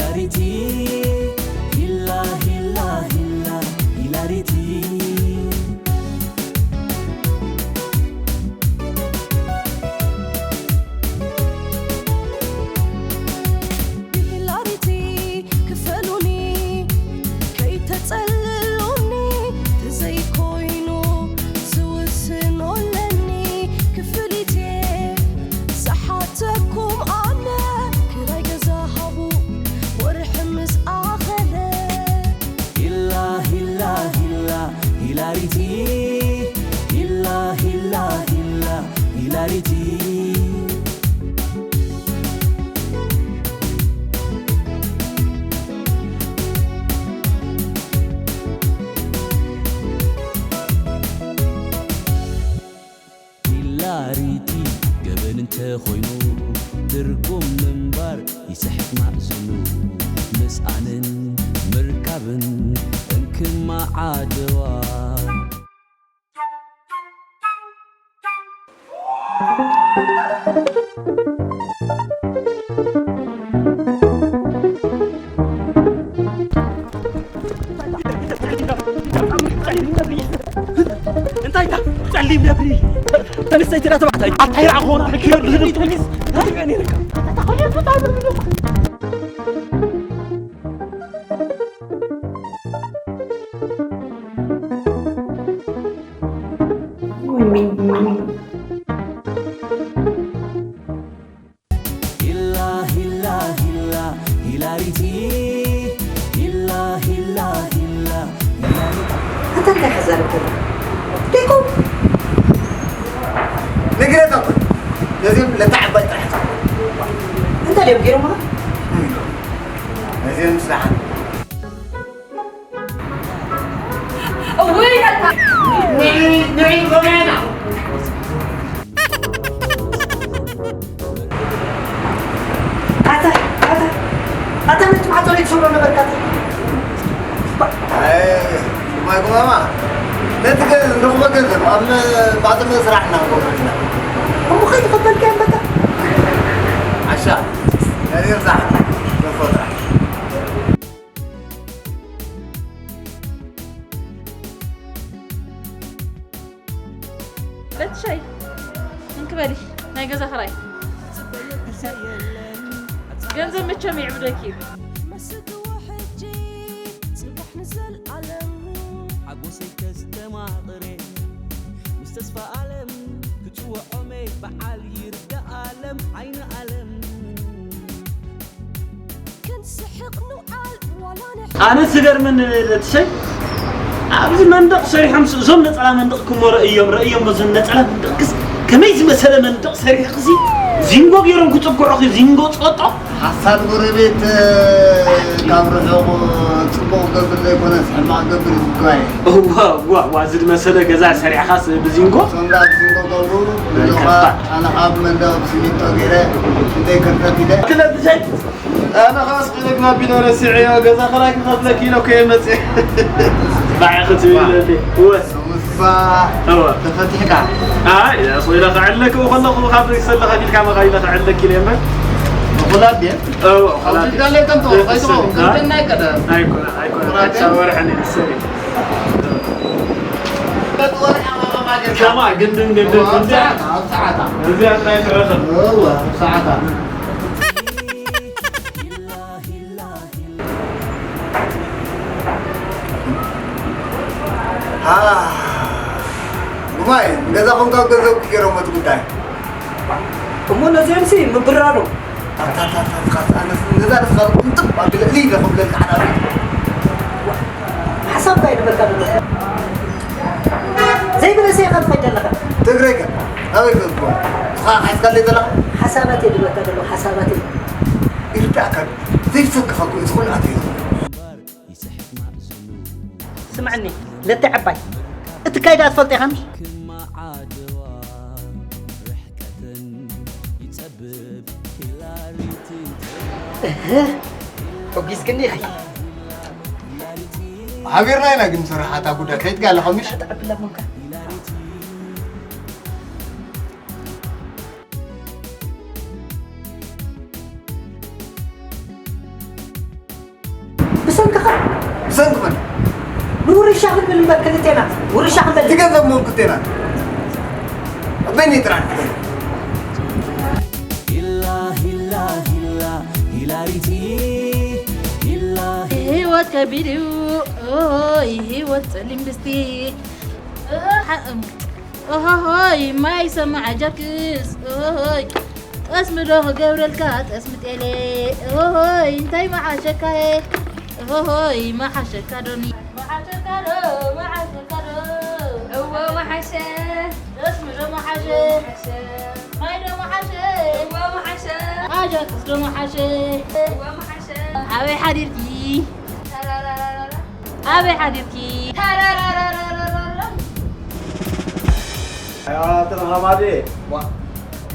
ሂላሪቲ፣ ሂላ፣ ሂላ፣ ሂላ፣ ሂላሪቲ። ብሂላሪቲ ክፈሉኒ፣ ከይተጸልሉኒ፣ ተዘይኮይኑ ዝውስኖ ኣለኒ ክፍሊቴ። ዝሓተኩም ኣነ ክራይ ገዛ ሃቡ፣ ወርሒ ምስ ኣኸለ። ሂላ፣ ሂላ፣ ሂላ፣ ሂላሪቲ። ሂላ፣ ሂላ፣ ሂላ፣ ሂላሪቲ። ሂላሪቲ ገበን እንተኾይኑ፣ ትርጉም ምንባር ይስሕት ማእዝኑ። ምስኣንን ምርካብን እንክማ ዓድዋ። እንታይ እታ ጸሊም ነብሪ? ተንስተይቲ ዳ ተባዕታይ? ኣታይ ርኣ ክኾና ንኪሎ ድህድም ፖሊስ። እንታይ ትብዕኒ ኢልካ? ሂላ፣ ሂላ፣ ሂላ፣ ሂላሪቲ። ሂላ፣ ሂላ፣ ሂላ፣ ሂላሪቲ። ኣታ እንታይ ሓዛረብ ገለ? ዴኮ! ንግረታ እኮ። ነዚኦም ለታ ዓባይ ጥራሕ። እንታይ ድዮም ገይሮምኻ? ነዚኦም ስራሓት። እውይ፣ ኣታ። ንዒ፣ ንዒ፣ ጎበና። ኣታ፣ ኣታ፣ ኣታ፣ ነቲ ማዕጾ ዘይትሰብሮ ነበርካ፣ ኣታ። ኣይ፣ ማይ ጎማማ፣ ነቲ ገ-፣ ንረኽቦ ገንዘብ ኣብ መ-፣ ማዕጾ ስራሕ እናንገብር ኢና። እሞ ከይተቐበልካዮም በቃ። ዓሻ፣ ነዚ ርሳሕ፣ ንረኽቦ ጥራሕ። ለትሻይ፣ እንክበሊ፣ ናይ ገዛ ኽራይ። ገንዘብ መቸም ይዕብደኪ እዩ። መስግዎ ሕጂ፣ ጽባሕ ንዘልኣለም። ሓጎሰይ ከስተማቕሬ፣ ምስ ተስፋ ኣለም፣ ክጽውዖመይ በዓል ይርዳኣለም፣ ዓይኒ ኣለም። ኣነ ዝገርመኒ ለትሸይ፣ ኣብዚ መንደቕ ሰሪሖም እዞም ነጸላ መንደቕ ክሞ ረእዮም፣ ረእዮም በዞም ነጸላ መንደቕክስ ከመይ ዝመሰለ መንደቕ ሰሪሕክሲ ዚንጎ ገይሮም ክጽግዑኺ ዚንጎ ጸጦ። ሓሳድ ጎረቤት ካብ ርሑቕ ጽቡቕ ክገብር ዘይኮነስ ሕማቕ ክገብር እዩ ዝግባእ። እዋ፣ እዋ፣ እዋ፣ እዚ ዝመሰለ ገዛ ሰሪሕኻስ ብዚንጎ? ሶንዳ ብዚንጎ ገብሩ፣ ብዝኾ ኣነ ካብ መንደቕ ብሲሚንቶ ገይረ ክንደይ ክርተት ኢለ። ክለትሸይ ኣነ ኸኣ ስቕ ኢለ ግና ቢለ ረሲዐዮ፣ ገዛ ኸራይ ክኸፍለኪ ኢለ እኮ እየ መፅየ። ባዕ ክትብል ኣለኒ። እወ። እባ እወ። ተፈቲሕካ? ኣይ፣ እሱ ኢለ ኸዕለክ ከለኹ፣ ካብ ርእሲ ኣለኻ ኢልካ መኻ ኢለ ኸዕለክ ኢለ እምበር። እኹላት ድየ? እወ፣ እኹላት ኣብዚ ድየ? ዳለ ከምቶ፣ እሱ፣ ከይትኸውን፣ እ? ከምቲ ናይ ቀደም። ኣይኮነ፣ ኣይኮነ። እኹላት ድየ? ሓሳብ ወርሐኒ መሰለኝ። በቲ ወርሒ ኣማማ ጌርካ። ከማ፣ ግንድን፣ ግንድን፣ እወ፣ ኣብ ግንድን። ሰዓታ፣ ኣብ ሰዓታ። እዚኣ ጥራይ ትረኽብ። እወ፣ ኣብ ሰዓታ። ሃ፣ ጉማይ፣ ገዛኹም ካብ ገንዘብኩ ገይሮሞ እቲ ጉዳይ። እሞ ነዚኦምሲ ምብራሮም። ኣታ፣ ኣታ፣ ኣታ፣ ኣታ፣ ኣነስ ነዛ ደስ ካብ ቅንጥብ ኣቢለ እልይ ኢለ ክብለልካ ሓዳር። ሓሳብካ እዩ ዝበልካ ዘሎ። ዘይብለሰ ኢኻ ትኸይድ ዘለኻ። ትግረይ ከ ኣበይ ከ ትኮን? ንስኻ ሓዝካለይ ዘለኻ? ሓሳባተይ ዝበልካ ዘሎ ሓሳባተይ። ይርዳእካ ዶ? ዘይትሰክኻ እኮ እዩ፣ እዚ ኩሉ ኣትዩ። ስምዕኒ፣ ለተ ዓባይ፣ እቲ ካይዳ ትፈልጦ ኢኻ ምሽ? እህ፣ ተጒስክኒ ኢኺ። ሓቢርና ኢና ግን ንሰርሕ፣ ኣታ ጉዳይ ከይትጋለ ከምሽ። ኣታ ዕብላ እሞንካ። ብሰንኩ መን? ንውርሻ ክንብል እምበር ክልቴና ውርሻ ክንበል። እቲ ገንዘብ ንውን ክልቴና። ኣበይኒ ጥራሕ ክትበል? ሂላ ሂላ ሂላ ሂላሪቲ ሂላ። ህይወት ከቢድ እዩ። ኦይ ህይወት ጸሊም ድስቲ። ኦሆሆይ ማይ ሰማዕ ጃክስ። ኦሆሆይ ጠስሚ ዶ ክገብረልካ ጠስሚ ጤሌ። ኦሆሆይ እንታይ መዓሸካየ። ኦሆሆይ መሓሸካ ዶኒ። መሓሸካ ዶ መሓሸካ ዶ። እዎ መሓሸ። ጠስሚ ዶ መሓሸ። መሓሸ። ማይ ዶ መሓሸ። እዎ መሓሸ። ኣጃክስ ዶ መሓሸ። እዎ መሓሸ። ኣበይ ሓዲርኪ። ተራራራራ። ኣበይ ሓዲርኪ። ተራራራራራራ። ኣያ ተረሃማዴ። ዋ።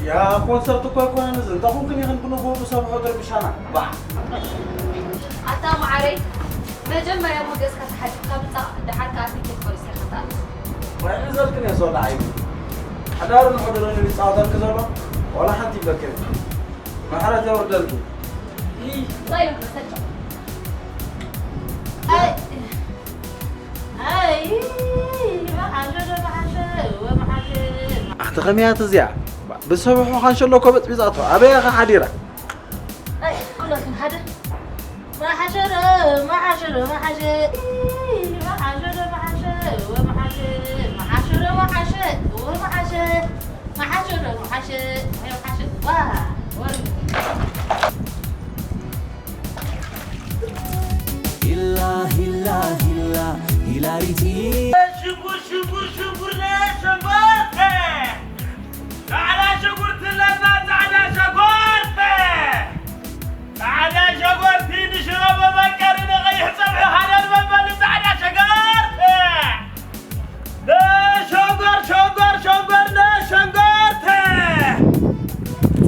ያ ኮንሰርት እኮ ኣይኮነን እዚ። እንታይ ኮንክን ኢኽን ብንግሆ ብሰብሖ ደርብሻና። ባ። ኣታ መዓረይ፣ መጀመርያ ሞገስካ ተሓሊፍካ ምጻእ፣ ደሓር ከኣ ፊት ቆሊስካ ትኣትስ። ወይ ዕዘልክን እየ ሶዳ ዓይኒ። ሓዳርን ሕዱርን ይጻወተልክ ዘሎ፣ ዋላ ሓንቲ ይብለክን። ምሕረት የውርደልኪ። ይይ፣ ጸይ፣ መሰልቸው። ኣይ፣ ኣይ፣ መሓሸ ዶ መሓሸ፣ ወ መሓሸ። ኣቲ ኸመያት እዚኣ? ብሰብሑ ኻንሸሎ እኮ በጥቢጻቶ። ኣበይ ኢኻ ሓዲራ? ኣይ፣ ኩላትኩም ሓደ። መሓሸ ዶ መሓሸ ዶ መሓሸ። መሓሸ ዶ መሓሸ፣ ወ መሓሸ። መሓሸ ዶ መሓሸ፣ ወ መሓሸ። መሓሸ ዶ መሓሸ፣ ወ መሓሸ። ዋ፣ ወ። ሂላ፣ ሂላ፣ ሂላ፣ ሂላሪቲ። ሽጉር፣ ሽጉር፣ ሽጉር ነሸንጎርተ። ጻዕዳ ሽጉርቲ ኣለና፣ ጻዕዳ ሸጎርተ። ጻዕዳ ሸጎርቲ ንሽሮ መመቀሪ ንቐይሕ ጸብሒ ሃለል መበሊ ጻዕዳ ሸጎርተ። ነሸንጎር፣ ሸንጎር፣ ሸንጎር፣ ነሸንጎርተ።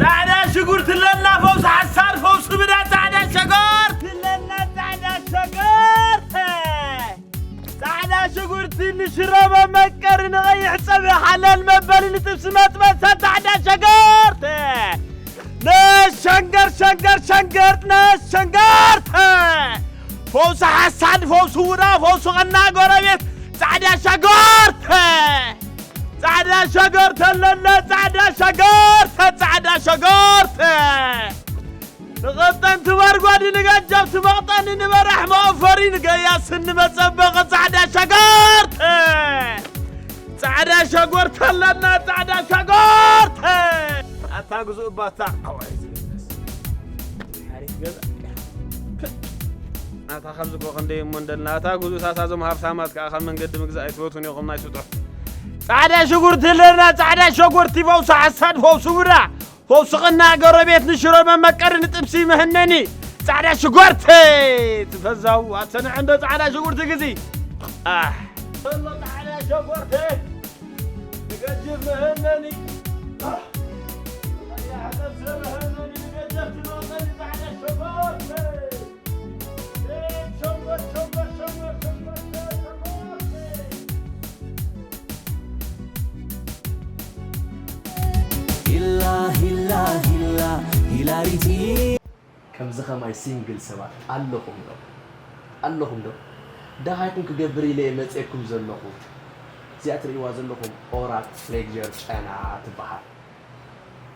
ጻዕዳ ሽጉርቲ ኣለና፣ ፈውሲ ሓሳድ፣ ፈውሲ ብዳ፣ ጻዕዳ ሸጎርቲ ኣለና፣ ጻዕዳ ሸጎርተ። ጻዕዳ ሽጉርቲ ንሽሮ መመቀሪ፣ ንቐይሕ ጸብሒ ሓለል መበሊ፣ ንጥብሲ መጥበሰ፣ ጻዕዳ ሸጎርተ። ነሸንገር፣ ሸንገር፣ ሸንገር፣ ነሸንገርተ። ፈውሲ ሓሳድ፣ ፈውሲ ውዳ፣ ፈውሲ ቐና ጎረቤት፣ ጻዕዳ ሸጎርተ። ጻዕዳ ሸጎርተ ኣለና፣ ጻዕዳ ሸጎርተ፣ ጻዕዳ ሸጎርተ። ንቐጠንቲ በርጓዲ፣ ንገጀብቲ መቕጠኒ፣ ንበራሕ መቐፈሪ፣ ንገያስ ንመጸበቒ፣ ጻዕዳ ሸጎርተ። ጻዕዳ ሸጎርተ ኣለና፣ ጻዕዳ ሸጎርተ። ኣታ ግዙእ ባታ፣ ኣዋይ፣ ሓሪፍ ገዛ። ኣታ ከምዚ እኮ ክንደይ እሞ እንደልና፣ ኣታ ግዙእ ሳሳ፣ እዞም ሃብታማት ከኣ ካብ መንገዲ ምግዛእ ኣይትፈቱን ኢኹም፣ ናይ ስጡሕ። ጻዕዳ ሽጉርቲ ኣለና፣ ጻዕዳ ሸጎርቲ፣ ፈውሲ ሓሳድ፣ ፈውሲ ውዳ፣ ፈውሲ ቐና ጎረቤት፣ ንሽሮ መመቀሪ፣ ንጥብሲ መህነኒ፣ ጻዕዳ ሽጎርቲ፣ ትፈዛው፣ ኣተንዐ እንዶ ጻዕዳ ሽጉርቲ ግዚ። ኣሕ። ጻዕዳ ሸጎርቲ። ንገጅፍ መሀነኒ። ንገጀፍቲ መቐኒ ጻዕዳ ሸጎርተ። ሸጎር፣ ሸጎር፣ ሸጎር፣ ሸጎር፣ ሸጎር። ሂላ፣ ሂላ፣ ሂላ፣ ሂላሪቲ። ከምዚ ኸማይ ሲንግል ሰባት ኣለኹም ዶ? ኣለኹም ዶ? ደሃይኩም ክገብር ኢለ እየ መጺኤኩም ዘለኹ። እዚኣ ትርእይዋ ዘለኹም ኦራል ሌክጀር ጨና ትበሃል።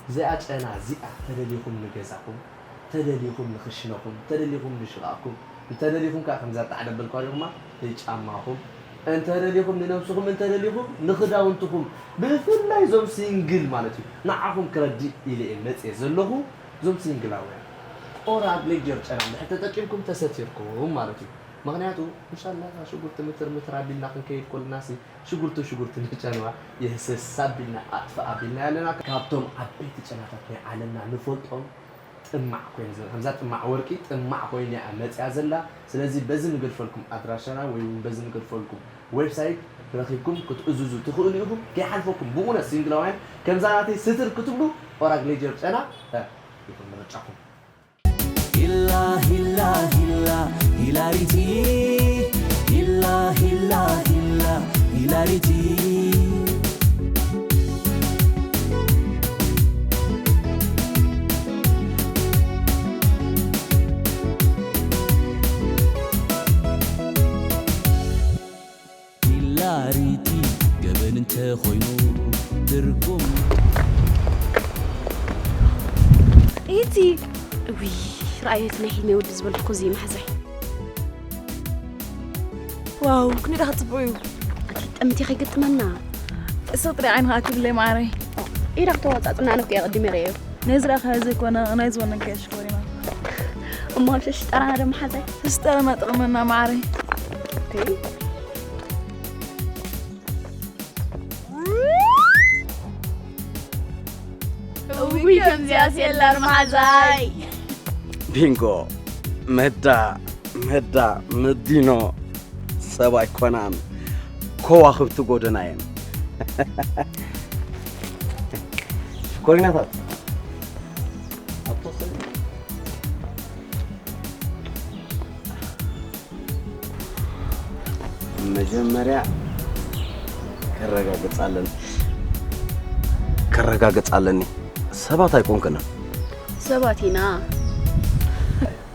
እዚኣ ጨና እዚኣ ተደሊኹም ንገዛኹም፣ ተደሊኹም ንኽሽነኹም፣ ተደሊኹም ንሽቓቕኩም፣ እንተደሊኹም ከኣ ከምዛ ጣዕደ በልኳ ዲኹማ ንጫማኹም፣ እንተደሊኹም ንነብስኹም፣ እንተደሊኹም ንኽዳውንትኹም፣ ብፍላይ እዞም ሲንግል ማለት እዩ። ንዓኹም ክረድእ ኢለ እየ መጺኤ ዘለኹ። እዞም ሲንግላውያን ኦራል ሌክጀር ጨና እንድሕር ተጠቂምኩም ተሰቲርኩም ማለት እዩ። ምኽንያቱ እንሻላ ሽጉርቲ ምትር ምትር ኣቢልና ክንከይድ ኮለናሲ ሽጉርቲ ሽጉርቲ ንጨንዋ የህስስ ኣቢልና ኣጥፍእ ኣቢልና ኣለና። ካብቶም ዓበይቲ ጨናታት ናይ ዓለምና ንፈልጦም ጥማዕ ኮይኑ ዘ-፣ ከምዛ ጥማዕ ወርቂ ጥማዕ ኮይና እያ መጽያ ዘላ። ስለዚ በዚ ንገድፈልኩም ኣድራሻና ወይ እውን በዚ ንገድፈልኩም ዌብሳይት ረኺብኩም ክትእዝዙ ትኽእሉ ኢኹም። ከይሓልፈኩም ብእውነት ሲንግላውያን ከምዛ ናተይ ስትር ክትብሉ ኦራል ሌክጀር ጨና፣ እ፣ ይኹን ምርጫኹም። ሂላ ሂላ ሂላ ሂላሪቲ። ሂላ ሂላ ሂላ ሂላሪቲ። እዚ፣ እውይ፣ ረኣዮ እቲ ናይ ሕልመይ ወዲ ዝበልኩ እዚ መሓዛይ። ዋው፣ ክንደይ ደኣ ክጽብቕ እዩ። ኣቲ ጠምቲ ከይገጥመና። ስቕ ጥራይ ዓይንኻ ክብለይ ማዓረይ። ኢዳ ክተዋጻጽና ኣነ እኮ እየ ኣቐዲመ ረኣዮ። ነዚ ረኣኻ ዘይኮነ፣ ናይ ዝወነንካዮ ሽኮሪና። እሞ ኣብ ሽሽጠራና ዶ መሓዛይ? ሽሽጠራና ጥቕመና ማዓረይ። ኦኬ። እውይ፣ ከምዚኣስ የላን መሓዛይ። ቢንጎ፣ መዳ፣ መዳ፣ መዲኖ፣ ሰብ ኣይኮናን፣ ከዋኽብቲ ጎደና እየን። ሽኮሪናታት። መጀመርያ ከረጋግጽ ኣለኒ። ከረጋግጽ ኣለኒ። ሰባት ኣይኮንክን። ሰባት ኢና።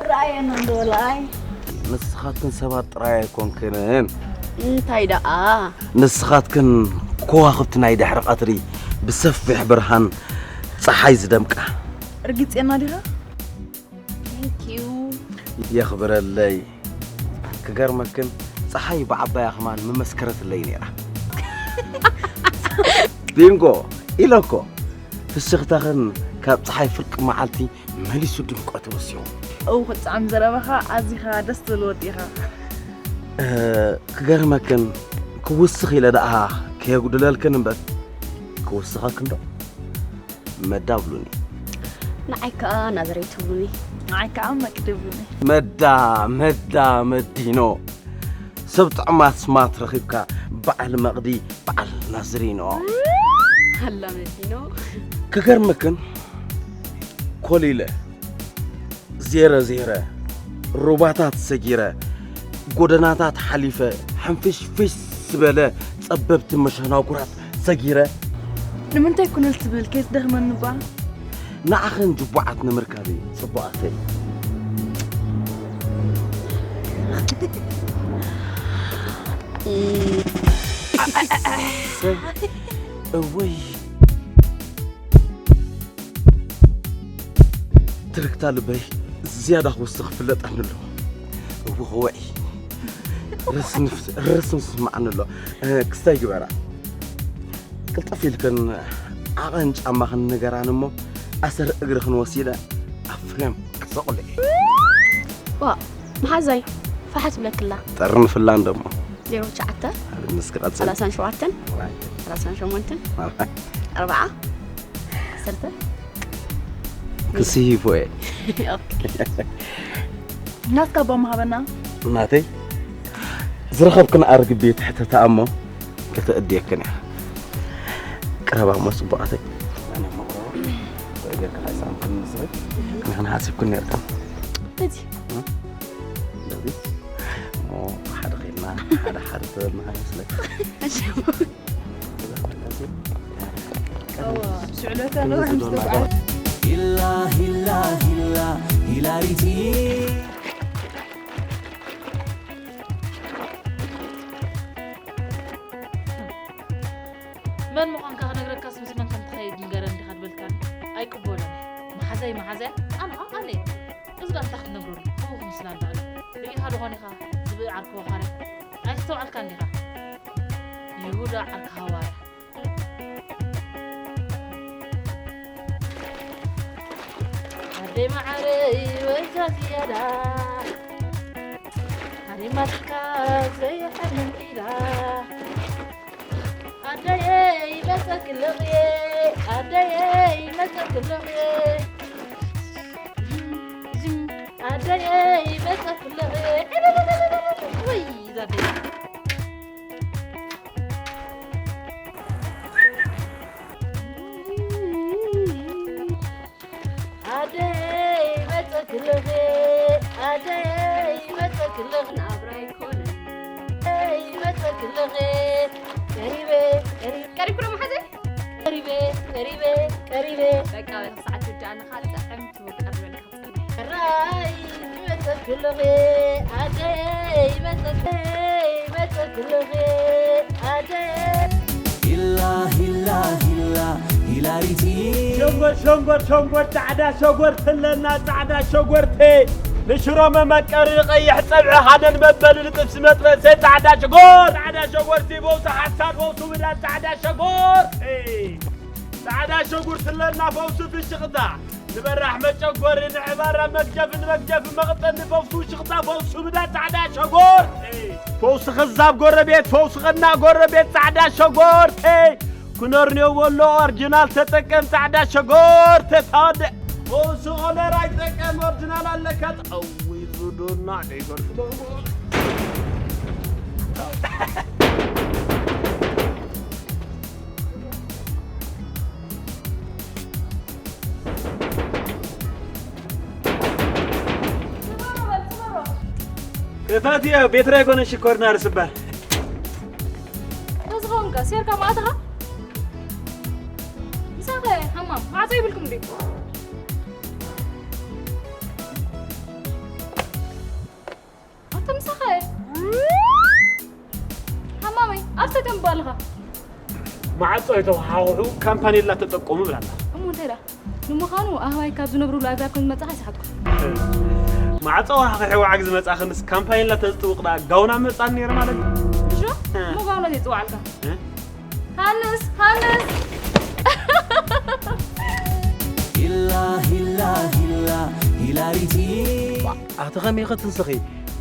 ረኣየና እንዶ ወላኣይ። ንስኻትክን ሰባት ጥራይ ኣይኮንክንን። እንታይ ደኣ? ንስኻትክን ከዋኽብቲ ናይ ድሕሪ ቀትሪ ብሰፊሕ ብርሃን ጸሓይ ዝደምቃ። ርጊጽና ዲኻ? Thank you። የኽብረለይ። ክገርመክን፣ ጸሓይ ብዓባያ ከማን ምመስከረትለይ ነይራ። ቢንጎ፣ ኢለ እኮ። ፍሽኽታኽን ካብ ጸሓይ ፍርቂ መዓልቲ መሊሱ ድምቀቱ ወሲኹ። እው፣ ክጥዕም ዘረባኻ፣ ኣዚኻ ደስ ትብል ወዲ ኢኻ። እ፣ ክገርመክን፣ ክውስኽ ኢለ ደኣ ከየጉድለልክን እምበር፣ ክውስኸክን ዶ? መዳ ብሉኒ። ንዓይ ከኣ ናዝሬት ብሉኒ። ንዓይ ከኣ መቅዲ ብሉኒ። መዳ፣ መዳ፣ መዲኖ። ሰብ ጥዑማት ስማት ረኺብካ፣ በዓል መቕዲ፣ በዓል ናዝሪኖ። ሃላ መዲኖ። ክገርመክን፣ ኮሊለ፣ ዜረ ዜረ፣ ሩባታት ሰጊረ፣ ጎደናታት ሓሊፈ፣ ሕንፍሽፍሽ ዝበለ ጸበብቲ መሸናጉራት ሰጊረ። ንምንታይ ኩልል ትብል? ከይትደኽመኒ እባ። ንዓኽን ጅቡዓት ንምርካብ እዩ፣ ጽቡቓተይ። እሰይ፣ እወይ። ትርክታ ልበይ ዝያዳ ክውስኽ ፍለጠኒ ኣሎ። እወ፣ ክውዒ። ረስንፍ-፣ ረስን ስምዓኒ ኣሎ። እ፣ ክስታይ ግበራ። ቅልጥፍ ኢልክን ዓቐን ጫማኽን ንገራኒ እሞ፣ ኣሰር እግርኽን ወሲደ ኣብ ፍሬም ክሰቕሎ እየ። ዋ፣ መሓዛይ፣ ፋሕ ትብለክላ። ጠርንፍላ እንደሞ። ዜሮ ትሽዓተ፣ ንስኪ ቀጽል። ሰላሳን ሸውዓተን፣ ዋይ። ሰላሳን ሸሞንተን፣ ዋይ። ኣርብዓ፣ ዓሰርተ። ክስሂፎ እየ። ኦኬ። ናትካ ኣባ መሃበና። ናተይ ዝረኸብክን ኣርግቤ ትሕተታ እሞ ከተእድየክን እያ። ቅረባ እሞ ጽቡቓተይ። ኣነ እሞ ቅረባ። ወይ ጌርካ ሓሳብክን ንስኺ። ንሕና ሓሲብክን ነርክን። በዚ። እ? በዚ። እሞ ሓደ ኸይድና፣ ሓደ ሓደ ተበልና ይመስለካ። እሺ። እዋ፣ ስዕለታ ነዊሕ ምስ ተጓዓዘ። ሂላ፣ ሂላ፣ ሂላ፣ ሂላሪቲ። መን ምዃንካ ክነግረካስ ምስ መን ከም ትኸይድ ንገረኒ ዲኻ ዝበልካኒ? ኣይቅበሎን። መሓዛይ፣ መሓዛይ፣ ኣነ ኸኣ ኣነ እየ። እዚ ደኣ እንታይ ክትነግረሉ? ከምኡ ክምስላ እንዳኣለ። ርኢኻ ዶ ኾን ኢኻ ዝብኢ ዓርኪ ወኻርያ? ኣይተስተውዓልካን ዲኻ? ይሁዳ ዓርኪ ሃዋርያ። ኣደይ መዓረይ ወይዛ ዝያዳ፣ ኣደይ ማትካ ዘይሓድም ኢላ። ኣደየይ መጸክልኽየ፣ ኣደየይ መጸክልኽየ፣ ኣደየይ መጸክልኽየ። ወይ ዛደይ። ኣደይ መጸክልኺ፣ ኣደይ መጸክልኺ፣ ናብራ ኣይኮነን። ኣደይ መጸክልኺ፣ ቀሪበ፣ ቀሪበ። ቀሪብኩ ዶ መሓዘይ? ቀሪበ፣ ቀሪበ፣ ቀሪበ። በቃ፣ በታ ሰዓት ትውድኣና፣ ካልእ ጥዕምቲ ቀርበልካ ክጸንሕ። ሕራይ መጸክልኺ፣ ኣደይ መጸክልኺ፣ መጸክልኺ፣ ኣደይ። ሂላ፣ ሂላ፣ ሂላ፣ ሂላ ሸንጎር ሸንጎር ሸንጎር ጻዕዳ ሸጎር ትለና ጻዕዳ ሸጎርቴ ንሽሮ መመቀሪ ቀይሕ ጸብዒ ሃደን መበሊ ንጥብሲ መጥበሰ ጻዕዳ ሸጎር ጻዕዳ ሸጎርቲ በውሲ ሓሳድ በውሲ ውላድ ጻዕዳ ሸጎር ጻዕዳ ሸጉር ትለና ፈውሲ ፍሽቕታ ንበራሕ መጨጎሪ ንዕባራ መግደፊ ንመግደፊ መቕጠኒ ፈውሲ ሽቕታ ፈውሲ ብዳ ጻዕዳ ሸጎር ፈውሲ ኸዛብ ጎረቤት ፈውሲ ኸና ጎረቤት ጻዕዳ ሸጎር ኩነርኔው ወሎ ኦርጅናል ተጠቀም ጻዕዳ ሸጎር ተታወደ ፈውሲ ኦነር ኣይጠቀም ኦርጅናል ኣለካ ጠዊ ዙዶና ደይፈርፍዶ እፋትዮ ቤትራ ኣይኮነ ሽኮርና ርስባል ተዝኸውን ከ ሴርካ ማእትኻ ምሳኸ ሃማም ማዕጾ ይብልኩም እንዴ ኣቶ ምሳኸ ሃማመይ ኣብ ሰተን ባልኻ ማዕጾ የተወሓውሑ ካምፓኔላ ተጠቀሙ ብላና እሞ እንታይ ዳ ንምዃኑ ኣህባይ ካብ ዝነብሩሉ ኣግራብ ከም ዝመጻኻ ይስሓትኩ ማዕጾ ወሓኺ ሕወዓግ ዝመጻኽንስ ካምፓኔላ ተዝጥውቕ ዳ ጋውና መጻን ነይረ ማለት እዩ እሾ እሞ ጋውና ዘይጽዋዓልካ ሃንስ ሃንስ ሂላ ሂላ ሂላ ሂላሪቲ ኣቲ ኸመይ ኸትንስኺ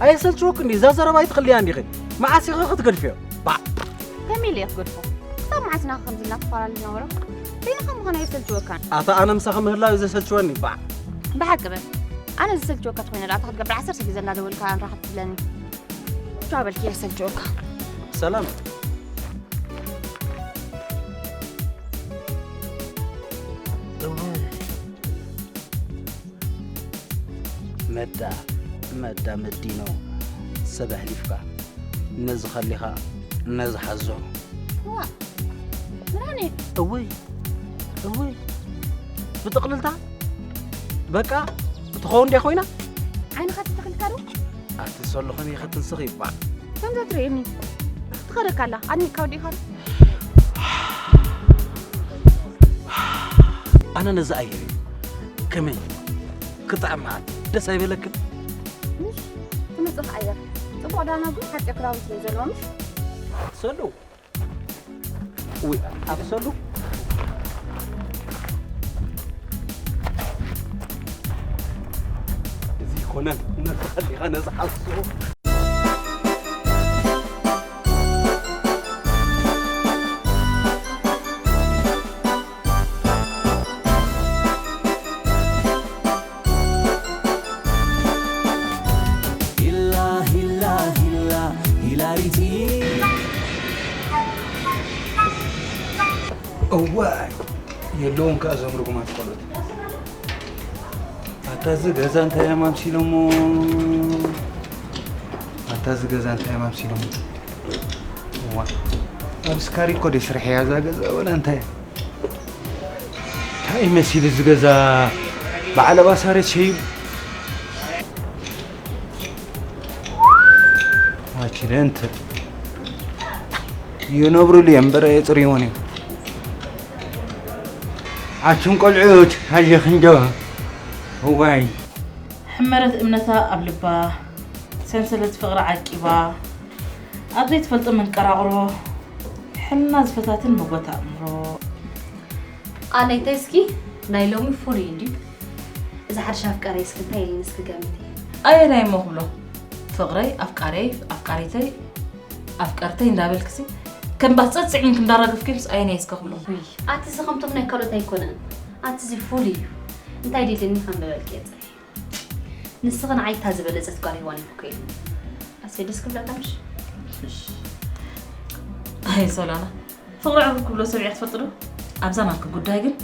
ኣየሰልችወክ እንዲ እዛ ዘረባ ኣይትኽልያ እንዲኺ መዓስ ኢኺ ክትገድፍዮ ባዕ ከመይ ኢለ ክገድፎ ክሳብ መዓስ ናኸ ከምዚ እናተፈላለዩ ዝነበረ በይንኻ ምዃን ኣየሰልችወካን ኣታ ኣነ ምሳኺ ምህላው እዩ ዘሰልችወኒ ባዕ ብሓቂ በል ኣነ ዘሰልችወካ ተኾይነ ዳኣ እንታይ ክትገብር ዓሰርተ ግዜ እናደወልካ ንራኸብ ትብለኒ ቻው በልኪ የሰልችወካ ሰላም መዳ መዳ መዲኖ ሰብ ኣሕሊፍካ ነዚ ከሊኻ ነዚ ሓዞ ዋ ብርሃነ እውይ እውይ ብጥቕልልታ በቃ ትኸውን ድያ ኮይና ዓይንኻ ተተኽልካ ዶ ኣቲ ሰሎ ከመይ ክትንስኽ ይባዕ ከምዛ ትርእየኒ ትኸደካ ኣላ ኣድኒካ ወዲእኻ ዶ ኣነ ነዚ ኣየር እዩ ከመይ ክጥዕም መዓት ደስ ኣይበለክን ምሽ ትምፅእ ኣየር ፅቡቕ ዳና ግን ሓፂር ክዳውንቲ እዩ ዘለዎ ምሽ ሰሉ ውይ ኣቲ ሰሉ እዚ ይኮነን ነዚ ከሊኻ ነዚ ሓሱ እዋይ የለውን ከኣ እዞም ርጉማት ቆልዑት ኣታ እዚ ገዛ እንታይ እዮም ኣምሲሎሞ ኣታ እዚ ገዛ እንታይ እዮም ኣምሲሎሞ እዋ ኣብ ስካሪ እኮ ደ ስርሕያ እዛ ገዛ ወላ እንታይ እንታይ መሲሉ እዚ ገዛ ብዓለባ ሳሬት ሸይሉ ኣክሲደንት ይነብሩሉ እዮም እምበር ኣየፅርይዎን እዮም ኣቱም ቆልዑት ኣየኽንዶ እዋይ ሕመረት እምነታ ኣብ ልባ ሰንሰለት ፍቕሪ ዓቂባ ኣብ ዘይትፈልጦ መንቀራቕሮ ሕልና ዝፈታትን መጎት ኣእምሮ ኣነይታይ እስኪ ናይ ሎሚ ፍሉይ እንድዩ እዚ ሓድሽ ኣፍቃረይ እስኪ እንታይ ኢልኒ እስኪ ገምቲ ኣየናይ እሞ ክብሎ ፍቕረይ ኣፍቃረይ ኣፍቃሪተይ ኣፍቀርተይ እንዳበልክሲ ከም ባስ ጸጽዒንክ እንዳራገፍኪ ኢልስ ኣየናይ እስከ ክብሎ ኣቲ እዚ ከምቶም ናይ ካልኦት ኣይኮነን ኣቲ እዚ ፍሉይ እዩ እንታይ ዲልኒ ከንበበልኪ እየ ንስኺ ንዓይ እታ ዝበለጸት ጓል ሄዋን ኢኹ ክኢሉ ኣሰይ ደስ ክብለካ ምሽ ኣይ ሶላና ፍቕሪ ዕሩብ ክብሎ ሰሚዐ ትፈልጢ ዶ ኣብዛ ናትኪ ጉዳይ ግን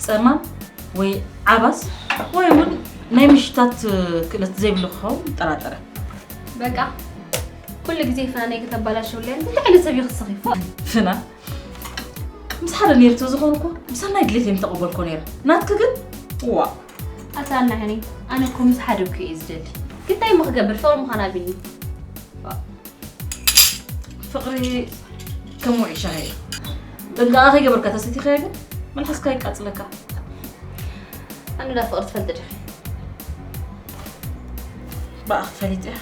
ጸማም ወይ ዓባስ ወይ እውን ናይ ምሽታት ክእለት ዘይብሉ ክኸውን ጠራጠረ በቃ ኩሉ ግዜ ፍናነይ ከተባላሸውለይ እንታይ ዓይነት ሰብ ይኽስኺ ፍና ምስ ሓደ ነይሩ ተዝኾን እኮ ብሰናይ ድሌት እየ ምተቐበልኮ ነይረ ናትኪ ግን ዋ ኣታ ኣናህኒ ኣነ እኮ ምስ ሓደ እኮ እየ ዝደሊ ግታይ እሞ ክገብር ፍቕሪ ምዃን ኣቢኒ ፍቕሪ ከም ውዑይ ሻሂ እዩ ጥንቃቐ ከይገበርካ ተሰቲኸዮ ግን መልሓስካ ይቃጽለካ። ኣነ ዳ ፍቕሪ ትፈልጢ ዲኺ? ብኣኽ ፈሊጥ እያ።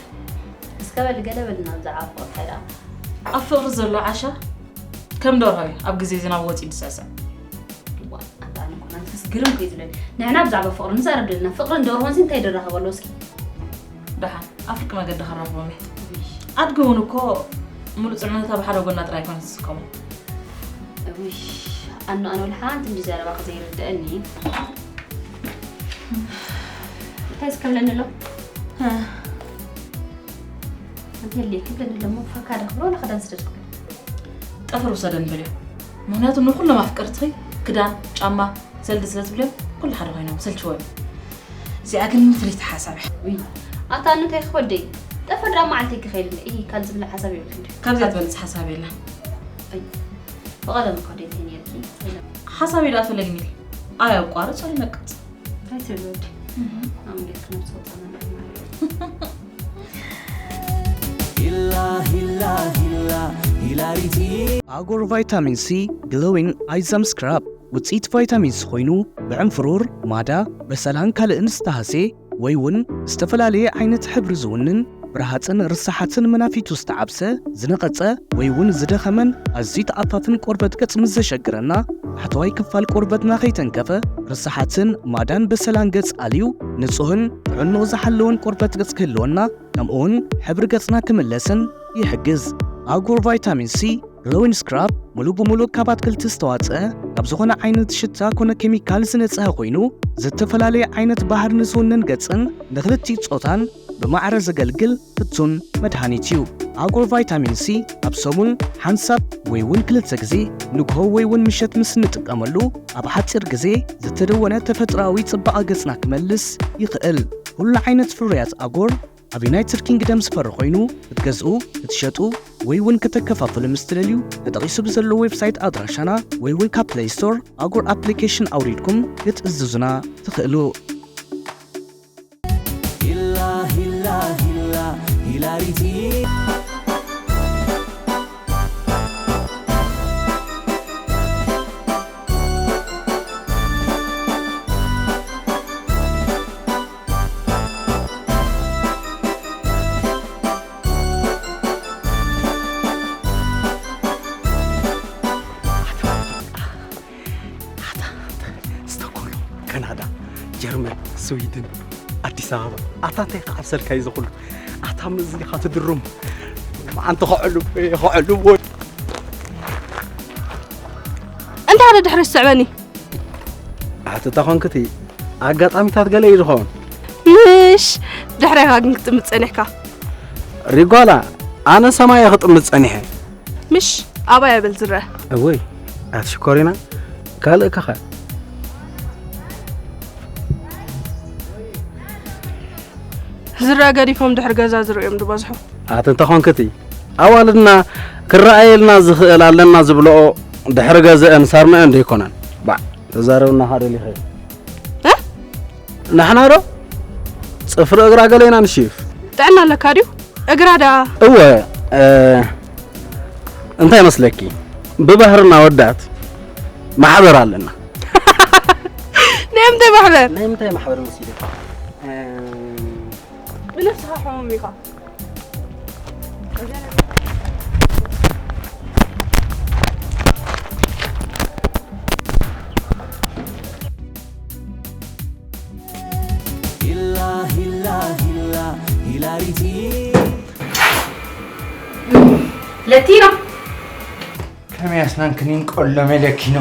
እስከ በል ገለ በልና ብዛዕባ ፍቕሪ እንታይ ደኣ? ኣብ ፍቕሪ ዘሎ ዓሻ ከም ደርሆ እዩ ኣብ ግዜ ዝናብ ወጺኡ ዝስዕስዕ። ዋ፣ ኣታ ኣነ እኮ ናትክስ ግርም እኮ እዩ ዝብለኒ። ንሕና ብዛዕባ ፍቕሪ ንዛረብ ደለና፣ ፍቕርን ደርሆንሲ እንታይ ደራኸበሉ እስኪ? ደሓን ኣብ ፍርቂ መገዲ ከራኽቦም እየ። ኣድጊ እውን እኮ ሙሉእ ጽዕነታ ብሓደ ጎና ጥራይ ኮይና ትስከሞ። ውሽ፣ ኣኖ ኣነ ወላ ሓንቲ እንዲ ዘረባኺ ዘይርድኣኒ። እንታይ ዝከብለኒ ኣሎ? እ። እንታይ ለ ክብለኒ ኣሎ? እሞ ፈካ ዶ ክብሎ ወላ ክዳን ስደድኩ? ጠፈር ውሰደን በልዮ። ምኽንያቱ ንኹሎም ኣፍቀርትኺ ክዳን፣ ጫማ፣ ሰልዲ ስለ ትብልዮም ኩሉ ሓደ ኮይኖም ሰልችዎም። እዚኣ ግን ፍልይቲ ሓሳብ እያ። ውይ፣ ኣታ ኣኑ እንታይ ክወደይ? ጠፈር ደኣ መዓልቲ ክኸይድ እንደ፣ እይ፣ ካል ዝብለ ሓሳብ የብልክን ድዩ? ካብዚኣ ትበልጽ ሓሳብ የለን። እይ፣ ብቐደም እኮ ደይተይ ነይርኪ። ሓሳብ ይደኣ ፈለግኒ ኢል። ኣይ ኣቋርጽ ኣይነቅጽ። እንታይ ትብል ወዲ? ኣምጌት ክነብስ ወጣ ነበር ማለት። ሂላ፣ ሂላ፣ ሂላ፣ ሂላሪቲ። ኣጎር ቫይታሚን ሲ ግሎዊን ኣይ ዛም ስክራብ ውፅኢት ቫይታሚን ሲ ኮይኑ ብዕንፍሩር፣ ማዳ፣ በሰላን ካልእን ዝተሃሴ ወይ እውን ዝተፈላለየ ዓይነት ሕብሪ ዝውንን ብረሃፅን ርሳሓትን መናፊቱ ዝተዓብሰ፣ ዝነቐፀ ወይ እውን ዝደኸመን ኣዝዩ ተኣፋፍን ቆርበት ገፅ ምስ ዘሸግረና ታሕተዋይ ክፋል ቆርበትና ከይተንከፈ ርሳሓትን ማዳን በሰላን ገፅ ኣልዩ ንፁህን ጥዕንኡ ዝሓለወን ቆርበት ገፅ ክህልወና ከምኡውን ሕብሪ ገፅና ክምለስን ይሕግዝ። ኣጉር ቫይታሚን ሲ ግሎዊን ስክራብ ሙሉ ብሙሉ ካብ ኣትክልቲ ዝተዋፅአ ካብ ዝኾነ ዓይነት ሽታ ኮነ ኬሚካል ዝነፅሀ ኮይኑ ዝተፈላለየ ዓይነት ባህር ንዝውንን ገፅን ንክልቲኡ ፆታን ብማዕረ ዘገልግል ፍቱን መድሃኒት እዩ። ኣጉር ቫይታሚን ሲ ኣብ ሰሙን ሓንሳብ ወይ እውን ክልተ ግዜ ንግሆ ወይ እውን ምሸት ምስ እንጥቀመሉ ኣብ ሓፂር ግዜ ዝተደወነ ተፈጥሮኣዊ ፅባቐ ገፅና ክመልስ ይኽእል። ኩሉ ዓይነት ፍርያት ኣጎር ኣብ ዩናይትድ ኪንግደም ዝፈሪ ኮይኑ ክትገዝኡ፣ ክትሸጡ ወይ እውን ከተከፋፍሉ ምስ ትደልዩ ተጠቒሱ ብዘሎ ዌብሳይት ኣድራሻና ወይ እውን ካብ ፕለይ ስቶር ኣጎር ኣፕሊኬሽን ኣውሪድኩም ክትእዝዙና ትኽእሉ። ሂላ ሂላ ሂላ ሂላሪቲ። ኣታ፣ ኣታ፣ ስቶኮልም፣ ካናዳ፣ ጀርመን፣ ስዊድን፣ ኣዲስ ኣበባ። ኣታ እንታይ ክዓብሰልካ እዩ ዝኹሉ? ኣታ ምእዝኒ ኢኻ ትድሩም። መዓንቲ ከዕሉ፣ ከዕሉ። እንታይ ሓደ ድሕሪ ዝስዕበኒ? ኣቲ ተኾንክቲ ኣጋጣሚታት ገለ እዩ ዝኸውን። ምሽ ድሕሬኻ ግን ክትጥምት ጸኒሕካ። ሪጓላ፣ ኣነ ሰማይ እየ ክጥምት ጸኒሐ። ምሽ ኣባይ ኣበል ዝረ። እወይ፣ ኣቲ ሽኮሪና፣ ካልእ ከኸ? ዝረ ገዲፎም ድሕሪ ገዛ ዝርእዮም ዝበዝሑ። ኣቲ እንተኾንክቲ፣ ኣዋልድና ክረኣየልና ዝኽእል ኣለና ዝብለኦ ድሕሪ ገዘአን ሳርመአን ዶ ይኮናን? ባዕ፣ ተዛረብና ሓደ ሊኸ። እ? ንሕና ዶ? ጽፍሪ እግራ ገሌና ንሽፍ። ጥዕና ኣለካ ድዩ? እግራ ደኣ? እወ፣ እ፣ እንታይ መስለኪ? ብባህርና ወዳት ማሕበር ኣለና። ናይ ምንታይ ማሕበር? ናይ ምንታይ ማሕበር መሲለኪ? እ፣ ብነፍስኻ ሕሙም ኢኻ። ሂላ፣ ሂላ፣ ሂላ፣ ሂላሪቲ። ለቲኖ። ከመይ ኣስናንክኒን ቆሎ መለኪኖ።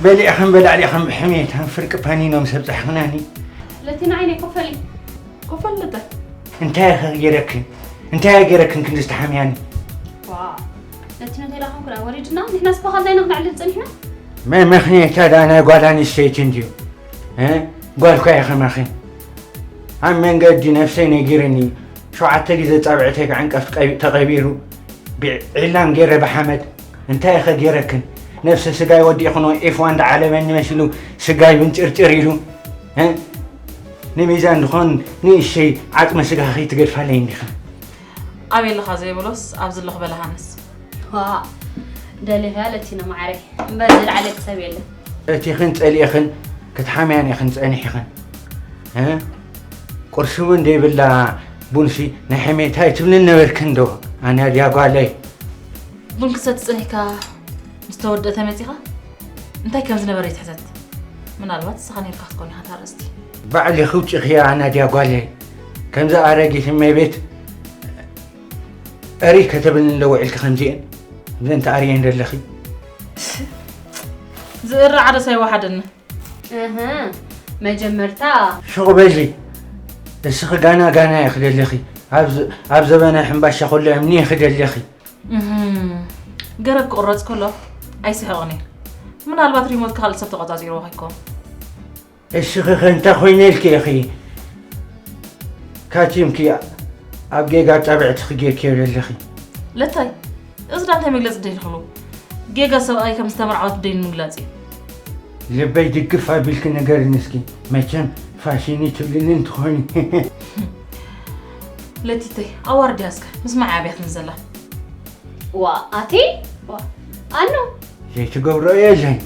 በሊዕኽን በላዕሊኽን ብሕሜታን ፍርቂ ፓኒኖ ምስ ኣብጻሕኽናኒ። ለቲኖ ዓይነይ ኮፈሊ። ኮፈሊ እንታይ? እንታይ ኢኸ ገይረክን? እንታይ እየ ገይረክን ክንዲ ዝተሓምያኒ? ዋ፣ ለቲኖ ተይራኸብኩ ደኣ ወሪድና፣ ንሕናስ ብኻልዳይና ክነዕልል ጸኒሕና? መ-፣ መኽንያታ ደኣ ናይ ጓል ኣንስተይቲ እንድዩ። እ? ጓል እኳ እየ ከማኺ። ኣብ መንገዲ ነፍሰይ ነጊርኒ፣ ሸውዓተ ግዜ ጻብዕተይ ክዕንቀፍ ቀቢ-፣ ተቐቢሩ፣ ብዒላም ገይረ ብሓመድ። እንታይ ኢኸ ገይረክን? ነፍሰ ስጋይ ወዲእኽኖ ኤፍ ዋን ደዓለበኒ መሲሉ ስጋይ ብንጭርጭር ኢሉ። እ? ንሚዛን ዝኾን ንእሸይ ዓጽመ ስጋ ከይትገድፋለይ እንዲኻ። ኣበይ ኣለኻ ዘይብሎስ ኣብዚ ኣለኹ በለ ሃንስ። ዋ፣ ደሊኻ ለቲኖ ማዕረይ። እምበር ዝለዓለኪ ሰብ የለን። ፈቲኽን ጸሊእኽን ክትሓምያን ኢኽን ጸኒሕኽን። እ? ቁርሲ እውን ዘይብላ ቡንሲ ናይ ሕሜታ ኣይትብልን ነበርክን ዶ? ኣናድያ ጓለይ። ቡን ክሰቲ ጸኒሕካ ምስ ተወደእተ መጺኻ እንታይ ከም ዝነበረ ይትሕተት። ምናልባት ንስኻ ነይርካ ክትኮን ኢኻ እታ ኣርእስቲ። ባዕልኺ ውጺኽያ ኣናድያ ጓለይ። ከምዚ ኣረጊት እመቤት እሪ ከተብልኒ ዶ ውዒልኪ ከምዚኤን? እዘን ትኣርየን ዘለኺ። ዝእሪ ዓደስ ኣይወሓደኒ። እህ፣ መጀመርታ ሹቕ በሊ። እስኺ ጋና ጋና ኢኺ ደለኺ። ኣብ ዘ- ኣብ ዘበነ ሕምባሻ ኩሉ እምኒ ኢኺ ደለኺ። እህ፣ ገረብ ክቕረጽ ከሎ ኣይስሕቕን እየ። ምናልባት ሪሞት ካልእ ሰብ ተቖጻጺርዎ ከይኮን። እስኺ ኸ እንታይ ኮይነ ኢልኪ ኢኺ ካቲምኪ ኣብ ጌጋ ጻብዕትኺ ጌርክዮ ዘለኺ? ለታይ፣ እዚ ዳ እንታይ መግለጺ ደሊኽሉ? ጌጋ ሰብኣይ ከም ዝተመርዓወት ደይን ምግላጽ እዩ። ልበይ ድግፍ ኣቢልኪ ንገርኒ እስኪ። መቸም ፋሽኒ ትብልኒ እንትኾኒ። ለቲተይ፣ ኣዋርድያ እስከ፣ ምስማዕ ኣብያትኒ ዘላ። ዋ ኣቲ ዋ ኣኖ ዘይትገብሮ የለን።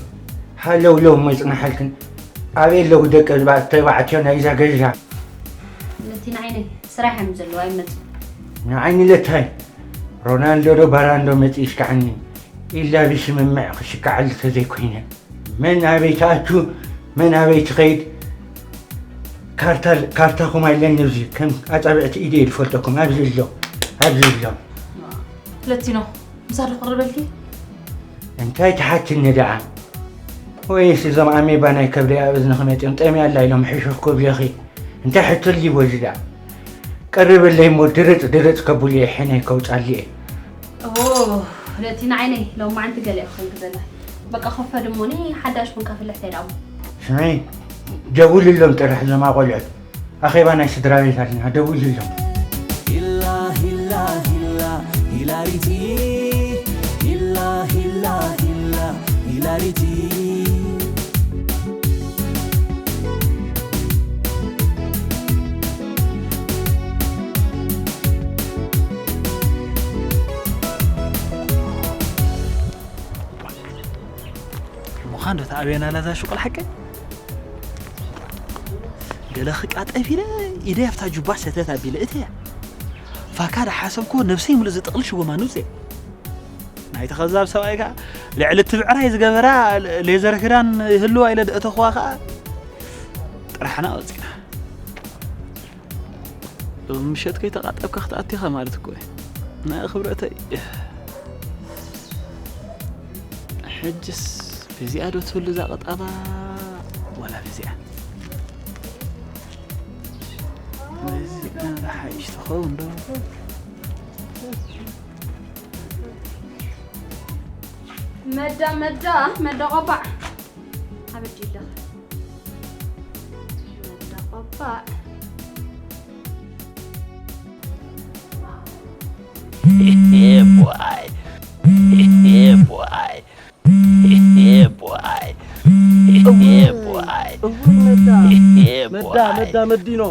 ሃለውለው መጽናሓልክን። ኣበይ ኣለዉ ደቂ ተባዕትዮ ናይዛ ገዛ? ነቲ ንዓይነይ ስራሕ እዮም ዘለዉ ኣይመፁ ንዓይኒ ለታይ ሮናልዶ ዶ ባራንዶ መጺኡ ይሽካዓኒ ኢላ ብስምምዕ ክሽካዓሉ ተዘይኮይነ መን ኣበይ ትኣቱ መን ኣበይ ትኸይድ ካርታ ካርታኹም ኣለኒ ኣብዚ ከም ኣጻብዕቲ ኢደ ይፈልጠኩም ኣብዚ ኣሎ ኣብዚ ኣሎ ለቲኖ ምሳዶ ቅርበልኪ እንታይ ትሓትኒ ደኣ ወይስ እዞም ኣሜባ ናይ ከብደይ ኣብ እዝንኺ መጺኦም ጠምያ ኣላ ኢሎም ሕሹኽ ክብሉኺ እንታይ ሕቶ ኣልዎ እዚ ደኣ ቀርበለይ እሞ ድርጽ ድርጽ ከብሉ እየ ሕነ ከውጻሉ እየ ኦ ለቲ ንዓይነይ ሎማዓንቲ ገለ ክኸልክ ዘላ በቃ ኮፈ ድሞኒ ሓዳሽ ቡን ከፍልሕ ተዳሞ ስሚ ደውልሎም ጥራሕ እዞም ኣቆልዑት ኣኼባ ናይ ስድራ ቤት ኣለና ደውልሎም ሂላ ሂላ ሂላ ሂላሪቲ ሂላ ሂላ ሂላ ሂላሪቲ ምዃን ዶ ተኣብየና ላዛ ሹቕ ሓቀ ገለ ክቃጠፍ ኢለ ኢደ ኣብታ ጁባ ሰተት ኣቢለ እተያ ፋካ ዳሓሰብኮ ነብሰይ ሙሉእ ዝጥቕል ሽጎማ ንውፅእ ናይቲ ከዛብ ሰብኣይ ከዓ ልዕሊ እቲ ብዕራይ ዝገበራ ሌዘር ክዳን ይህልዋ ኢለ ደእተኽዋ ከዓ ጥራሕና ወፂና ሎሚ ምሸት ከይተቓጠብካ ክትኣቲኻ ማለት እኮ እዩ ናይ ክብረተይ ሕጅስ ብዚኣ ዶ ትህሉ እዛ ቀጣባ ወላ ብዚኣ ብዚኣ ሓይሽ ትኸውን ዶ መዳ መዳ መዳ ቆባዕ ኣበዲ ኣለኻ መዳ ቆባዕ Yeah, boy. Yeah, boy. Yeah, boy. Yeah, boy. እውይ መዳ Yeah, መዳ boy. መዳ መዲኖ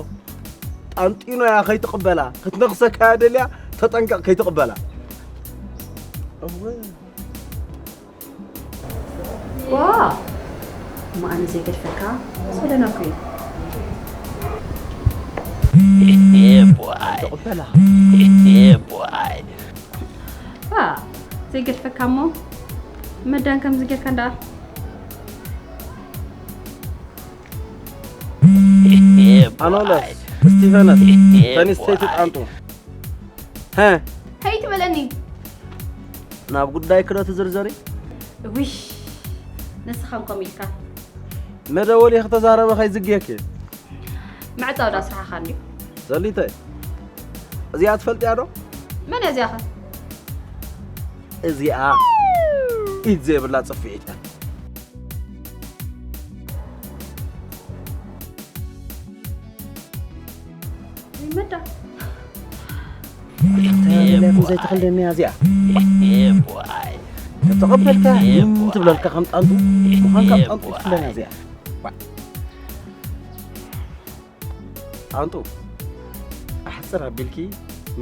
ጣንጢኖ እያ ከይትቕበላ ክትነኽሰካ እያ ደልያ ተጠንቀቕ ከይትቕበላ እወ ዋ እሞ ኣነ ዘይገድፈካ ሰለና ኮይኑ Yeah, boy. ተቕበላ Yeah, boy. ዋ ዘይገድፈካ እሞ መዳን ከምዚ ጌርካ እንዳ Yeah, boy. ኣኖለስ ስቲፈነስ ተኒስተይቲ ጣንጡ ሀ ሀይ ትበለኒ ናብ ጉዳይ ክዶ ትዝርዘሪ ውይ ንስኻ እንኮም ኢልካ መደወሊ ክተዛረበ ከይዝግየኪ መዕፃው ዳ ስራሕኻ እንድዩ ዘሊተይ እዚኣ ትፈልጥያ ዶ መን እያ እዚኣኸ እዚኣ ኢድ ዘይብላ ፅፍዒት እያ መዳ ተለኩም ዘይትኽልኒ እያ እዚኣ Yeah, boy. ተተቐበልካ ምን ትብለልካ ከም ጣንጡ ምዃንካ ጣንጡ ትፍለና እዚኣ ጣንጡ ኣሕፅር ኣቢልኪ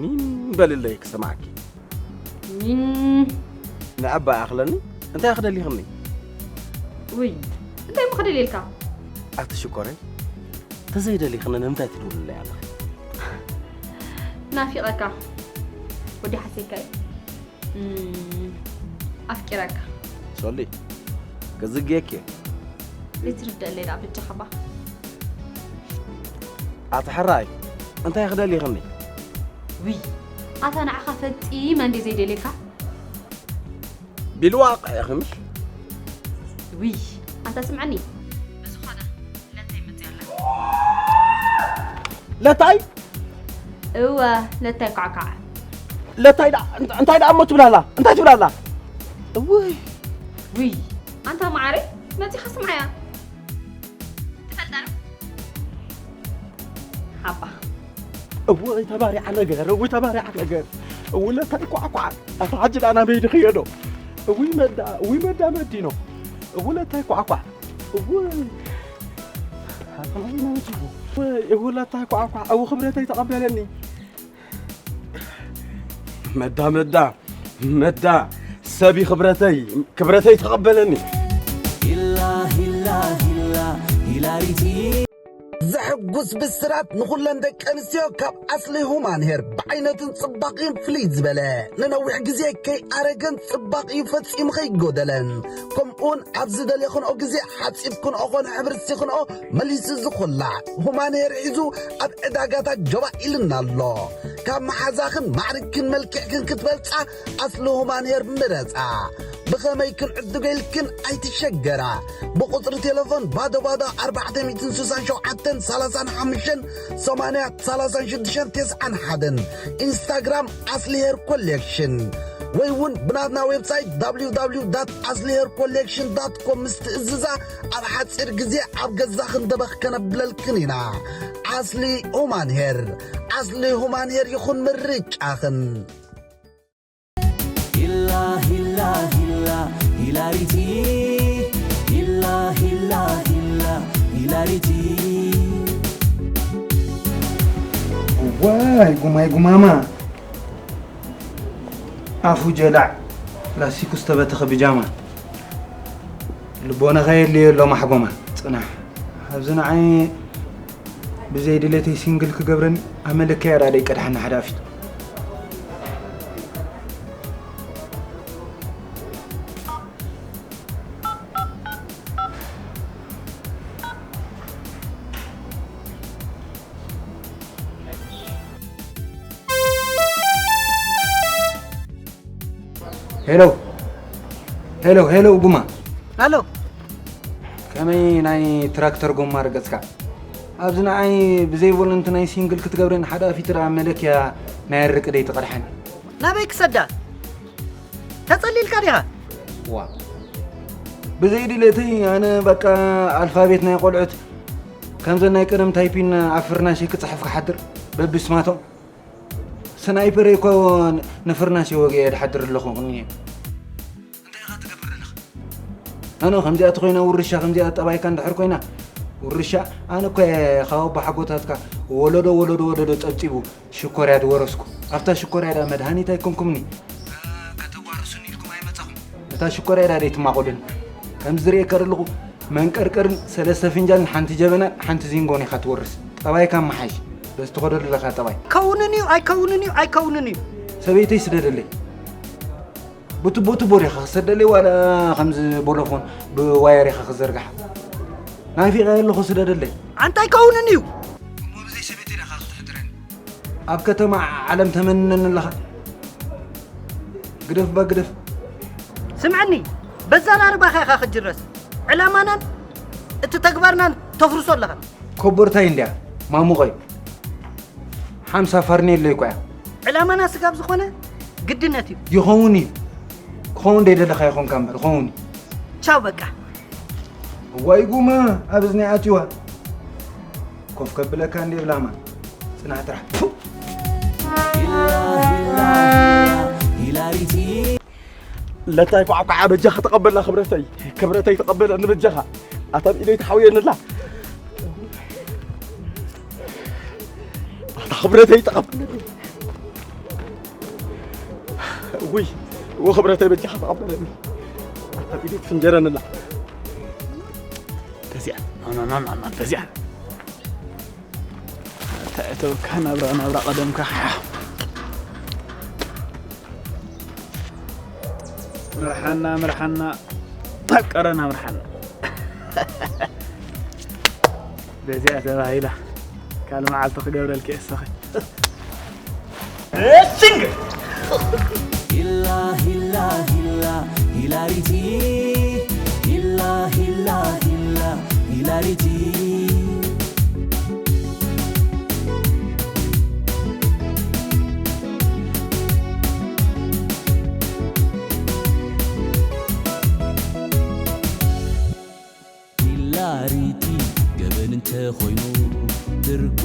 ሚን በልለይ ክሰማዕኪ ሚን ንዕባ ኣኽለኒ እንታይ ክደሊኽኒ ውይ እንታይ ምኽደል ኢልካ? ኣቲ ሽኮረይ፣ ተዘይደሊኽኒ ንምንታይ ትድውልለይ ኣለኺ? ናፊቐካ ወዲ ሓሴካ እዩ። እም፣ ኣፍቂረካ። ሶሊ፣ ክዝግየኪ እየ። ዘይትርደለይ ደኣ በጃኻ ባ። ኣቲ ሕራይ፣ እንታይ ክደሊኽኒ? ውይ፣ ኣታ ንዓኻ ፈጺመ እንዴ ዘይደልየካ? ቢልዋቕ ኢኺ ምሽ? ውይ፣ ኣንታ ስምዓኒ። ብዝኾነ ለታይ መጽያ ኣላ። ለታይ እወ፣ ለታይ ኳዕኳዕ። ለታይ ደኣ እንት- እንታይ ደኣ እሞ ትብላላ? እንታይ ትብላላ? እውይ ውይ፣ ኣንታ መዓረይ መጺኻ ስምዓያ። ትፈልጣ ዶ? ሓባ። እውይ ተባሪዓ ነገር፣ እውይ ተባሪዓ ነገር። እውይ ለታይ ኳዕኳዕ። ኣታ ሓጂ ደኣ ናበይ ድኽዮ ዶ? እውይ መዳ፣ እውይ መዳ መዲኖ። እውይ ለታይ ኳዕኳዕ። እውይ ኣታ ናበይ ናበይ ትብሉ? እውይ ለታይ ኳዕኳዕ። እውይ ክብረተይ ተቐበለኒ። መዳ መዳ መዳ ሰቢ ክብረተይ ክብረተይ ተቐበለኒ። ሂላ ሂላ ሂላ ሂላሪቲ ዘሐጉስ ብስራት ንኹለን ደቂ ኣንስትዮ ካብ ኣስሊ ሁማን ሄር ብዓይነቱን ጽባቕን ፍልይ ዝበለ ንነዊሕ ግዜ ከይኣረገን ጽባቕኡ ፈጺሙ ከይጎደለን ከምኡውን ኣብ ዝደለኽንኦ ግዜ ሓጺብክንኦ ኾነ ሕብርሲኽንኦ መሊሱ ዝኹላዕ ሁማን ሄር ሒዙ ኣብ ዕዳጋታት ጀባ ኢልና ኣሎ። ካብ መሓዛኽን ማዕርግክን መልክዕክን ክትበልጻ ኣስሊ ሁማን ሄር ምረጻ። ብኸመይ ክንዕድጎ ኢልክን ኣይትሸገራ። ብቁጽሪ ቴሌፎን ባዶ ባዶ ኣርባዕተ ሚእትን ስሳን ሸውዓተን ሰላሳን ሓሙሽተን ሰማንያ ሰላሳን ሽዱሽተን ተስዓን ሓደን ኢንስታግራም ኣስሊ ሄር ኮሌክሽን ወይ እውን ብናትና ዌብሳይት www aslihaircollection com ምስ ትእዝዛ ኣብ ሓጺር ግዜ ኣብ ገዛኽን ደበኽ ከነብለልክን ኢና። ኣስሊ ሁማን ሄር ኣስሊ ሁማን ሄር ይኹን ምርጫኽን። ሂላ ሂላ ሂላ ሂላሪቲ ሂላ ሂላ ሂላ ሂላሪቲ ዋይ ጉማይ ጉማማ ኣፉ ጀላዕ ላስቲኩ ዝተበተኸ ብጃማ ልቦናኻ የድልዮ ኣሎ ማሕጎማ ጽናሕ ኣብዚ ንዓይ ብዘይ ድሌተይ ሲንግል ክገብረኒ ኣብ መለከያ ዳኣ ደይቀድሓኒ ሓደ ኣፊቱ ሄሎ ሄሎ ሄሎ ጉማ ኣሎ ከመይ ናይ ትራክተር ጎማ ርገጽካ ኣብዚ ንዓይ ብዘይ ቮለንት ናይ ሲንግል ክትገብረን ሓደ ኣፊትራ መለክያ ናይ ርቂ ደይ ትቐድሓኒ ናበይ ክሰዳ ተጸሊልካ ዲኻ ዋ ብዘይ ድሌተይ ኣነ በቃ ኣልፋቤት ናይ ቆልዑት ከምዘን ናይ ቀደም ታይፒን ኣብ ፍርናሸይ ክጽሕፍ ክሓድር በብስማቶም ስናይፐረይ እኮ ንፍርናሸይ ወጊአ ድሓድር ኣለኹ ቅንየ እንታይ ኢኻ ትገብር ኣለኻ ኣነ ከምዚኣ ተኾይና ውርሻ ከምዚኣ ጠባይካ እንድሕር ኮይና ውርሻ ኣነ እኮ ካብ ኣቦሓጎታትካ ወለዶ ወለዶ ወለዶ ጸብጺቡ ሽኮርያ ዝወረስኩ ኣብታ ሽኮርያ ዳ መድሃኒት ኣይኮንኩምኒ ከተዋርሱኒ ኢልኩም ኣይመጻኹም እታ ሽኮርያ ዳ ደይትማቆልን ከም ዝርእየካ ዘለኹ መንቀርቀርን ሰለስተ ፍንጃልን ሓንቲ ጀበናን ሓንቲ ዚንጎን ኢኻ ትወርስ ጠባይካ መሓሽ በዚ ትኸዶ ዘለኻ ጠባይ ከውንን እዩ ኣይከውንን እዩ ኣይከውንን እዩ ሰበይተይ ስደደለይ ብቱቦ ቱቦ ዲኻ ክሰደለይ ዋላ ከምዚ ቦሎፎን ብዋየር ኢኻ ክዘርግሓ ናፊቐ ኣለኹ ስደደለይ ኣንታይ ከውንን እዩ እሞ ብዘይ ሰበይቲ ዲኻ ክትሕድረኒ ኣብ ከተማ ዓለም ተመንነኒ ኣለኻ ግደፍ ባ ግደፍ ስምዐኒ በዛ ላርባኻ ኢኻ ክትጅረስ ዕላማናን እቲ ተግባርናን ተፍርሶ ኣለኻ ኮቦርታይ እንድያ ማሙቐዩ ሓምሳ ፋርኔሎ ይኮያ ዕላማና ስጋብ ዝኾነ ግድነት እዩ ይኸውን እዩ ክኸውን ደይደለኻ ይኾንካ እምበር ይኸውን እዩ ቻው በቃ እዋይ ጉማ ኣብ እዝኒ ኣትዋ ኮፍ ከብለካ እንዴ ብላማ ጽናሕ ጥራሕ ለታይ ኳዕኳዓ በጃኻ ተቐበልና ክብረተይ ክብረተይ ተቐበለኒ በጃኻ ኣታ ብኢደይ ተሓውየንላ ኣታ ክብረተይ ተቐበለኒ ውይ ወ ክብረተይ በጃኻ ተቐበለኒ ኣታ ብኢደይ ትፍንጀረንላ ማማማማ በዚኣ ተእተውካ ናብራ ናብራ ቀደምካ። ምርሓና ምርሓና፣ ናብ ቀረና ምርሓና። በዚኣ ተባሂላ ካልእ መዓልቲ ክገብረልኪ እየ ሰኺ። ሂላ ሂላ ሂላ ሂላሪቲ፣ ሂላ ሂላ ሂላ ሂላሪቲ። ሂላሪቲ ገበን እንተኾይኑ ትርጉ